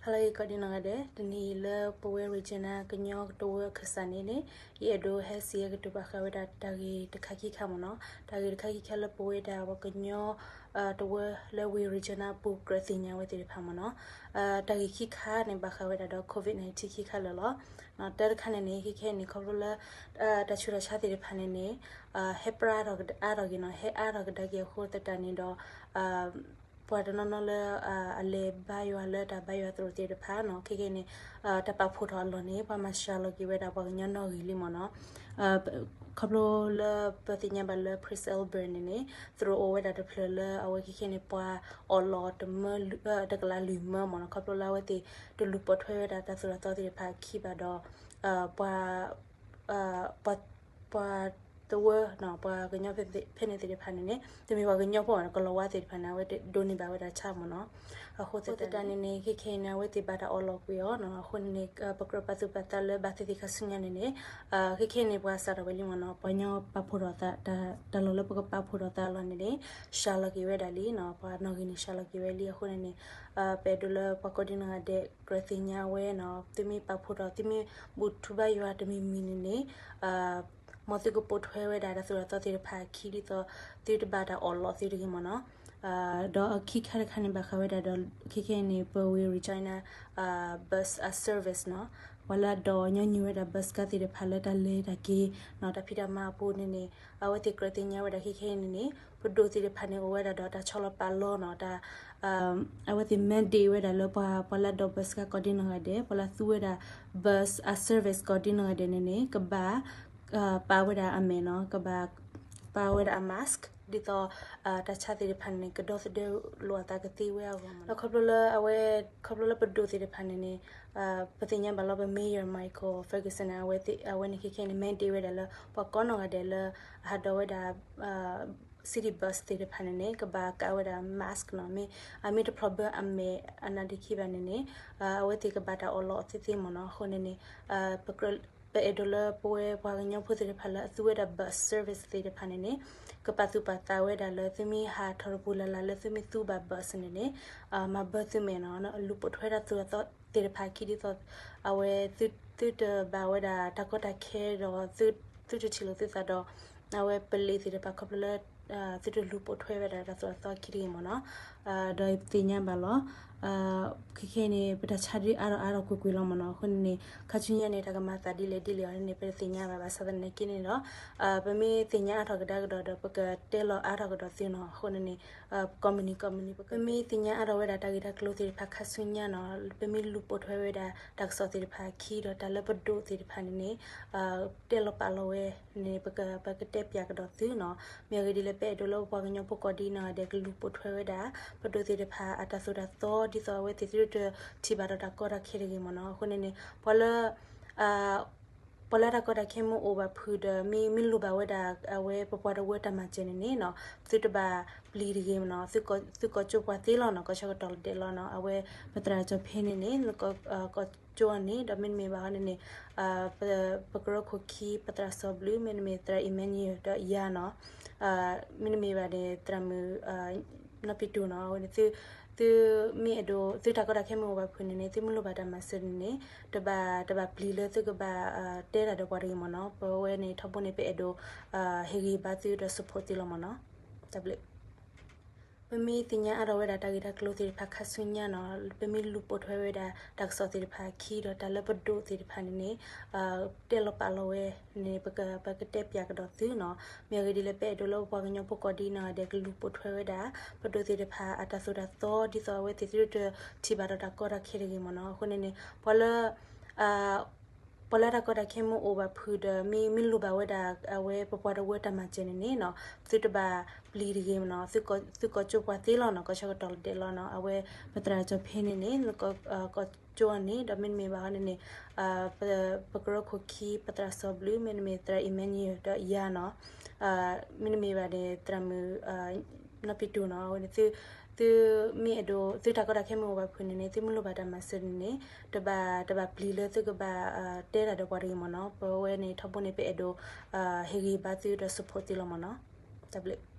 ဟါလၢအဂ့ၤကိးဒံနီၢ်ဂၤဒဲး, တနံၤအံၤလၢပဝဲ Regina ကညီတဝၢအခၢၣ်စးန့ၣ်န့ၣ်, ယအဲၣ်ဒိးဟဲစံးဟဲကတိၤဘၣ်ဃးဝဲဒၣ်တၢ်ဂ့ၢ်တခါခံခါမ့ၢ်နီၤ. တၢ်ဂ့ၢ်တခါခံခါလၢပဝဲဒၣ်ပှၤကညီ တဝၢလၢဝ့ၢ် Regina ပူၤကြၢးသ့ၣ်ညါဝဲသ့ၣ်တဖၣ်မ့ၢ်နီၤ. တၢ်ဂ့ၢ်ခံခါန့ၣ် ဘၣ်ဃးဝဲဒၣ်ဒီး COVID nineteen ခံခါလၢာ်လီၤ. တၢ်တခါန့ၣ်န့ၣ် ခဲခဲအံၤန့ၣ် ခီဖျိလၢ တၢ်ဆူးတၢ်ဆါသ့ၣ်တဖၣ်န့ၣ်န့ၣ် ဟဲပြၢအါထီၣ်ကဒါက့ၤနီၤ, ဟဲအါထီၣ်ကဒါက့ၤအဃိသတးန့ၣ်ဒီး ပှၤတနီၤနီၤလၢ အလဲၤဘါယွၤလၢတၢ်ဘါယွၤသရိာ်သ့ၣ်တဖၣ်နီၤ, ခဲခဲအံၤန့ၣ် တၢ်ပာ်ဖှိၣ်ထီၣ်အလီၢ်န့ၣ် ပှၤမၤစှၤလီၤက့ၤဝဲဒၣ်ပှၤကညီနီၣ်ဂံၢ်လံမ့ၢ်နီၤ. ခီဖျိလၢပသ့ၣ်ညါဘၣ်လၢ Prince Albert န့ၣ်န့ၣ် သရိာ်အိၣ်ဝဲဒၣ်တဖျၢၣ်လၢအဝဲခဲခဲအံၤန့ၣ် ပှၤအီၣ်လီၤတမၢ တကလးလွံၢ်မၢမ့ၢ်နီၤ, ခီဖျိလၢအဝဲသ့ၣ်တလူၤပိာ်ထွဲဝဲဒၣ်တၢ်သိၣ်တၢ်သီသ့ၣ်တဖၣ်အခံဘၣ်ဒီး ပှၤ ပှၤတဝၢနီၤ, ပှၤကညီဖဲန့ၣ်သ့ၣ်တဖၣ်န့ၣ်န့ၣ် တမ့ၢ်ပှၤကညီဖိဘၣ်နီၤ, ကလီၤဝါသ့ၣ်တဖၣ်န့ၣ် အဝဲဒိးန့ၢ်ဘၣ်ဝဲဒၣ်ဆါမ့ၢ်နီၤ. အဃိသတးန့ၣ်န့ၣ် ခဲခဲအံၤန့ၣ် အဝဲသ့ၣ်ဘၣ်တၢ်အီၣ်လီၤကွံာ်အီၤနီၤ. အဃိန့ၣ်န့ၣ် ပကြၢးပာ်သူၣ်ပာ်သးလၢဘၣ်သ့ၣ်သ့ၣ်ခါဆူညါန့ၣ်န့ၣ် ခဲခဲအံၤန့ၣ် ပှၤစးထီၣ်ဝဲလံမ့ၢ်နီၤ, ပှၤကညီပာ်ဖှိၣ်ထီၣ်သး တၢ်လီၢ်လၢပကပာ်ဖှိၣ်ထီၣ်သးအလီၢ်န့ၣ်န့ၣ် စှၤလီၤက့ၤဝဲဒၣ်လံနီၤ, ပှၤနီၣ်ဂံၢ်န့ၣ် စှၤလီၤက့ၤဝဲလံ. အဃိန့ၣ်န့ၣ် ပအဲၣ်ဒိးလၢပှၤကိးဒံနီၢ်ဂၤဒဲး ကြၢးသ့ၣ်ညါဝဲနီၤ, သုမ့ၢ်ပာ်ဖှိၣ်ထီၣ် သုမ့ၢ်ဘူၣ်ထူဘါယွၤတမံၤမံၤန့ၣ်န့ၣ် မ်သုကပိာ်ထွဲဝဲဒၣ်တၢ်သိၣ်တၢ်သီသ့ၣ်တဖၣ်အခံ ဒ်သိးသုတဘၣ်တၢ်အီၣ်လီၤသ့တဂ့ၤမ့ၢ်နီၤ. ဒီးအခံခါတခါန့ၣ် ဘၣ်ဃးဝဲဒၣ်ဒီး ခဲခဲအံၤန့ၣ် ပဝ့ၢ် Regina bus service နီၤ, ပှၤလၢအဒိးညီနုၢ်ဝဲဒၣ် bus ကါသ့ၣ်တဖၣ်လၢတၢ်လဲၤတၢ်က့ၤနီၤ, တၢ်ဖံးတၢ်မၤအပူၤန့ၣ်န့ၣ် အဝဲသ့ၣ်ကြၢးသ့ၣ်ညါဝဲဒၣ် ခဲခဲအံၤန့ၣ်န့ၣ် ပဒိၣ်သ့ၣ်တဖၣ်န့ၣ် အိၣ်ဝဲဒၣ်ဒီးတၢ်ဆီလီၤပာ်လီၤနီၤ, တၢ် အဝဲသ့ၣ် mandate ဝဲဒၣ်လၢပှၤ ပှၤလၢအဒိး bus ကါကိးဒံနီၢ်ဂၤဒဲး, ပှၤလၢအသူဝဲဒၣ် bus service ကိးဒံနီၢ်ဂၤဒဲးန့ၣ်န့ၣ် ကဘၣ် ပာ်ဝဲဒၣ်အမဲာ်နီၤ, ကဘၣ်ပာ်ဝဲဒၣ်အ mask ဒ်သိး တၢ်ဆါသ့ၣ်တဖၣ်န့ၣ် ကဒီသဒၢလိာ်အသးကသ့ဝဲအဂီၢ်မ့ၢ်နီၤ. ခီဖျိလၢအဝဲ ခီဖျိလၢပဒိၣ်သ့ၣ်တဖၣ်န့ၣ်န့ၣ် ပသ့ၣ်ညါဘၣ်လီၤ ပ Mayor Michael Ferguson န့ၣ် အဝဲန့ၣ်ခဲခဲအံၤန့ၣ် mandate ဝဲဒၣ်လၢ ပှၤကိးနီၢ်ဂၤဒဲးလၢ အဟးဒိးဝဲဒၣ် city bus သ့ၣ်တဖၣ်န့ၣ်န့ၣ် ကဘၣ်ကးဝဲဒၣ် mask နီၤ, မ့ၢ်အမ့ၢ်တဖျီၣ်ဘၢအမဲာ်အနါဒ့ခံဘၣ်န့ၣ်န့ၣ် အဝဲသ့ၣ်ကဘၣ်တၢ်အီၣ်လီၤသ့သ့မ့ၢ်နီၤ. အဃိန့ၣ်န့ၣ် ပအဲၣ်ဒိးလၢပဝဲပှၤကညီဖိသ့ၣ်တဖၣ်လၢအသူဝဲဒၣ် bus service သ့ၣ်တဖၣ်န့ၣ်န့ၣ် ကပာ်သူၣ်ပာ်သးဝဲဒၣ်လၢ သုမ့ၢ်ဟးထီၣ်တပူၤလၢ်လၢ်လၢသုမ့ၢ်သူဘၣ် bus န့ၣ်န့ၣ် မၤဘၢသုမဲာ်နီၤ, လူၤပိာ်ထွဲတၢ်သိၣ်တၢ်သီသ့ၣ်တဖၣ်အခံဒ်သိး အဝဲ သုတဘၣ်ဝဲဒၣ်တၢ်ကီတၢ်ခဲဒီး သုတထံၣ်လိာ်သုသးဒီး အဝဲပလံးသ့ၣ်တဖၣ်ခီဖျိလၢ သုတလူၤပိာ်ထွဲဝဲဒၣ်တၢ်သိၣ်တၢ်သီအခံတဂ့ၤမ့ၢ်နီၤ. ဒီးပသ့ၣ်ညါဘၣ်လီၤ ခဲခဲအံၤန့ၣ် ပတၢ်ဆါဒုးအါထီၣ်အါထီၣ်ကွ့ၢ်ကွ့ၢ်လီၤမ့ၢ်နီၤ. အဃိန့ၣ်န့ၣ် ခါဆူညါန့ၣ် တၢ်ကမၤသးဒ်လဲၣ်ဒ်လဲၣ်အီၤန့ၣ် ပတသ့ၣ်ညါဘၣ် ဘၣ်ဆၣ်သနာ်က့န့ၣ်ဒီး ပမ့ၢ်သ့ၣ်ညါအါထီၣ်ကဒါကဒီးဒီး ပကတဲလီၤအါထီၣ်ကဒီးသုနီၤ. အဃိန့ၣ်န့ၣ် ကိးမုၢ်နံၤကိးမုၢ်နံၤ ပမ့ၢ်သ့ၣ်ညါအါထီၣ်ဝဲဒၣ်တၢ်ဂ့ၢ်တၢ်ကျိၤသ့ၣ်တဖၣ်ခါဆူညါနီၤ, ပမ့ၢ်လူၤပိာ်ထွဲဝဲဒၣ်တၢ်ကစီၣ်သ့ၣ်တဖၣ်အခံဒီး တၢ်လၢပဒိၣ်သ့ၣ်တဖၣ်န့ၣ်န့ၣ် တဲလီၤပာ်လီၤဝဲန့ၣ် ပကတဲပၠးကဒီးသုနီၤ. မ့ၢ်အဂ့ၢ်ဒ်လဲၣ် ပအဲၣ်ဒိးလၢပပှၤကညီဖိကိးဒံနီၤ ဒဲးကလူၤပိာ်ထွဲဝဲဒၣ် ပဒိၣ်သ့ၣ်တဖၣ်အတၢ်သိၣ်တၢ်သီ ဒ်သိးအဝဲသ့ၣ်သုတထံၣ်ဘၣ်ဒီးတၢ်ကီတၢ်ခဲတဂ့ၤမ့ၢ်နီၤ. အဃိန့ၣ်န့ၣ် ပှၤလၢ ပှၤလၢတၢ်ကီတၢ်ခဲမ့ၢ်အိၣ်ဘၣ်ဖုးဒီး မ့ၢ်လိၣ်ဘၣ်ဝဲဒၣ် အဝဲပပှၤတဝၢတၢ်မၤစၢၤန့ၣ်န့ၣ်နီၤ သုတဘၣ်ပျံၤတဂ့ၤမ့ၢ်နီၤ. သုကိးကၠိပှၤသ့လီၤနီၤ, ကီၢ်ဆၢကတီၢ်လၢဒဲးလီၤနီၤ. အဝဲပသရၣ်ကၠီၤဖဲန့ၣ်န့ၣ် ကိးကၠိအီၤန့ၣ် ဒီးမ့တမ့ၢ်ဘၣ်ဟီန့ၣ်န့ၣ် ပကရၢခိၣ်ခံ ပသရၣ်စီၤဘျုး မ့တမ့ၢ်သရၣ် Emmanuel ဒီးယၤနီၤ. မ့တမ့ၢ်ဘၣ်န့ၣ် သရၣ်မုၣ် နီၢ်ပံတူးနီၤ. အဝဲန့ၣ် သုမ့ၢ်အဲၣ်ဒိး သုတၢ်ကီတၢ်ခဲမ့ၢ်အိၣ်ဘၣ်ဖုးန့ၣ်န့ၣ် သုမ့ၢ်လိၣ်ဘၣ်တၢ်မၤစၢၤန့ၣ်န့ၣ် တဘၣ် တဘၣ်ပျံၤလၢသုကဘၣ် တဲတၢ်ဒီးပှၤတဂ့ၤမ့ၢ်နီၤ. ပဝဲန့ၣ်ထီဘိန့ၣ် ပအဲၣ်ဒိး ဟ့ၣ်ဂံၢ်ဘါသုဒီး support သုလီၤမ့ၢ်နီၤ. တၢ်ဘျုး ပမ့ၢ်သ့ၣ်ညါအါထီၣ်ဝဲဒၣ်တၢ်ဂ့ၢ်တၢ်ကျိၤသ့ၣ်တဖၣ်ခါဆူညါနီၤ, ပမ့ၢ်လူၤပိာ်ထွဲဝဲဒၣ်တၢ်ကစီၣ်သ့ၣ်တဖၣ်အခံဒီး တၢ်လၢပဒိၣ်သ့ၣ်တဖၣ်န့ၣ်န့ၣ် တဲလီၤပာ်လီၤဝဲန့ၣ် ပကတဲပၠးကဒီးသုနီၤ. မ့ၢ်အဂ့ၢ်ဒ်လဲၣ် ပအဲၣ်ဒိးလၢပပှၤကညီဖိကိးဒံနီၤ ဒဲးကလူၤပိာ်ထွဲဝဲဒၣ် ပဒိၣ်သ့ၣ်တဖၣ်အတၢ်သိၣ်တၢ်သီ ဒ်သိးအဝဲသ့ၣ်သုတထံၣ်ဘၣ်ဒီးတၢ်ကီတၢ်ခဲတဂ့ၤမ့ၢ်နီၤ. အဃိန့ၣ်န့ၣ် ပှၤလၢ ပှၤလၢတၢ်ကီတၢ်ခဲမ့ၢ်အိၣ်ဘၣ်ဖုးဒီး မ့ၢ်လိၣ်ဘၣ်ဝဲဒၣ် အဝဲပပှၤတဝၢတၢ်မၤစၢၤန့ၣ်န့ၣ်နီၤ သုတဘၣ်ပျံၤတဂ့ၤမ့ၢ်နီၤ. သုကိးကၠိပှၤသ့လီၤနီၤ, ကီၢ်ဆၢကတီၢ်လၢဒဲးလီၤနီၤ. အဝဲပသရၣ်ကၠီၤဖဲန့ၣ်န့ၣ် ကိးကၠိအီၤန့ၣ် ဒီးမ့တမ့ၢ်ဘၣ်ဟီန့ၣ်န့ၣ် ပကရၢခိၣ်ခံ ပသရၣ်စီၤဘျုး မ့တမ့ၢ်သရၣ် Emmanuel ဒီးယၤနီၤ. မ့တမ့ၢ်ဘၣ်န့ၣ် သရၣ်မုၣ် နီၢ်ပံတူးနီၤ. အဝဲန့ၣ် သုမ့ၢ်အဲၣ်ဒိး သုတၢ်ကီတၢ်ခဲမ့ၢ်အိၣ်ဘၣ်ဖုးန့ၣ်န့ၣ် သုမ့ၢ်လိၣ်ဘၣ်တၢ်မၤစၢၤန့ၣ်န့ၣ် တဘၣ် တဘၣ်ပျံၤလၢသုကဘၣ် တဲတၢ်ဒီးပှၤတဂ့ၤမ့ၢ်နီၤ. ပဝဲန့ၣ်ထီဘိန့ၣ် ပအဲၣ်ဒိး ဟ့ၣ်ဂံၢ်ဘါသုဒီး support သုလီၤမ့ၢ်နီၤ. တၢ်ဘျုး